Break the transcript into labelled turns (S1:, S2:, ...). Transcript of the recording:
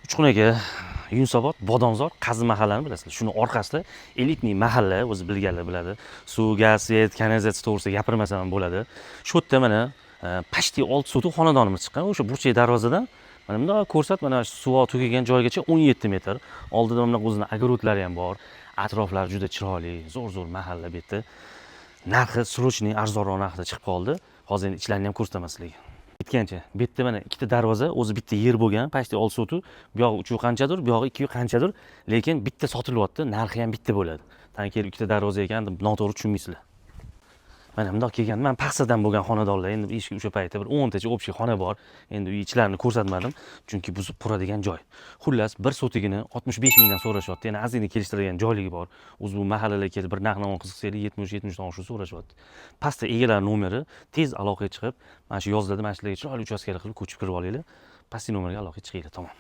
S1: Uchqun aka, Yunusobod, Bodomzor, Qazi mahallani bilasizlar. Shuni orqasida элитный mahalla, o'zi bilganlar biladi. Suv, gaz, свет, kanalizatsiya to'g'risida gapirmasam ham bo'ladi. Shu yerda mana почти 6 sotix xonadonimiz chiqqan. O'sha burchak darvozadan mana bundoq ko'rsat, mana shu suv tugagan joygacha 17 metr. Oldida bunaqa o'zini огород lari ham bor. Atroflari juda chiroyli, zo'r zo'r mahalla bu yerda. Narxi срочный, arzonroq narxda chiqib qoldi. Hozir endi ichlarini ham ko'rsataman sizlarga. Aytgancha, bu yerda mana ikkita darvoza, o'zi bitta yer bo'lgan, почти 6 sotix, bu yog'i 3 qanchadir, bu yog'i 2 qanchadir, lekin bitta sotilyapti, narxi ham bitta bo'ladi. Tan kelib ikkita darvoza ekan deb noto'g'ri tushunmaysizlar. Mana bundoq kelganda, man paxsadan bo'lgan xonadonlar, endi eshik o'sha paytda bir 10 tacha общий xona bor. Endi uy ichlarini ko'rsatmadim, chunki buzib quradigan joy. Xullas, bir sotigini 65 mingdan so'rashyapti. Yana ozgina kelishtiradigan joyligi bor. O'zi bu mahallalar kelib bir narx navo qiziqsanglar, 70 70dan oshiq so'rashyapti. Pastda egalar nomeri, tez aloqaga chiqib, mana shu yozlarda mana shularga chiroyli uchastkalar qilib ko'chib kirib olinglar. Pastki nomerga aloqaga chiqinglar, tamom.